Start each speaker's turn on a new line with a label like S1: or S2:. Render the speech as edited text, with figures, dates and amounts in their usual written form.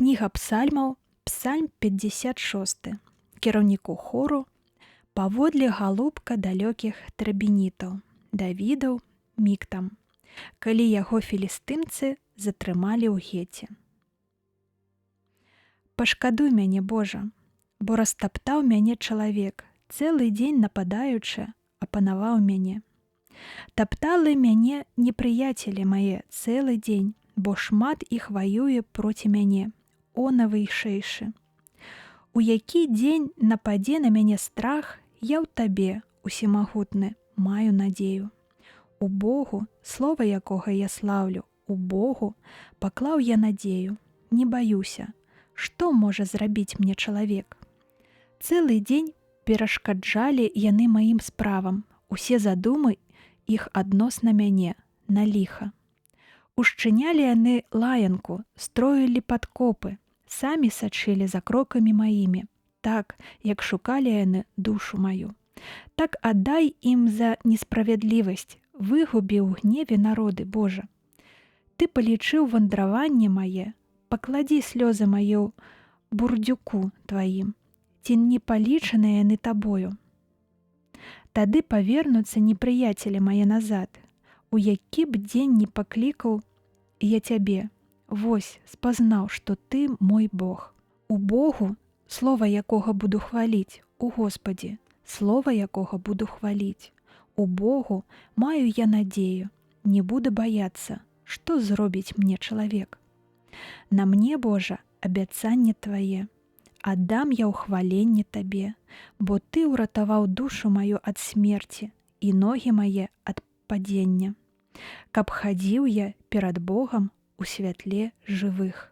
S1: Кніга Псальмаў, Псальм 56, кіраўніку хору, паводле «Галубка далёкіх трабінітаў», Давідаў міктам, калі яго філістымцы затрымалі ў Геце. Пашкадуй мяне, Божа, бо растаптаў мяне чалавек, цэлы дзень нападаючы, апанаваў мяне. Тапталі мяне непрыяцелі мае цэлы дзень, бо шмат іх ваюе проці мяне, о Найвышэйшы. У які дзень нападзе на мяне страх, я ў табе, Усемагутны, маю надзею. У Богу, слова якога я слаўлю, у Богу паклаў я надзею, не баюся, што можа зрабіць мне чалавек. Цэлы дзень перашкаджалі яны маім справам, усе задумы іх адносна мяне на ліха. Ушчынялі яны лаянку, строілі падкопы, самі сачылі за крокамі маімі, так, як шукалі яны душу маю. Так аддай ім за несправядлівасць, выгубі ў гневе народы, Божа. Ты палічыў вандраванне мае, пакладзі слёзы мае ў бурдзюку тваім, ці не палічаныя яны табою. Тады павернуцца непрыяцелі мае назад, у які б дзень не паклікаў я цябе, вось спазнаў, што ты мой Бог. У Богу, слова якога буду хваліць, у Госпадзе, слова якога буду хваліць. У Богу маю я надзею, не буду баяцца, што зробіць мне чалавек. На мне, Божа, абяцанне твае, аддам я ўхваленне табе, бо ты ўратаваў душу маю ад смерці і ногі мае ад падзення. Каб хадзіў я перад Богам у святле жывых.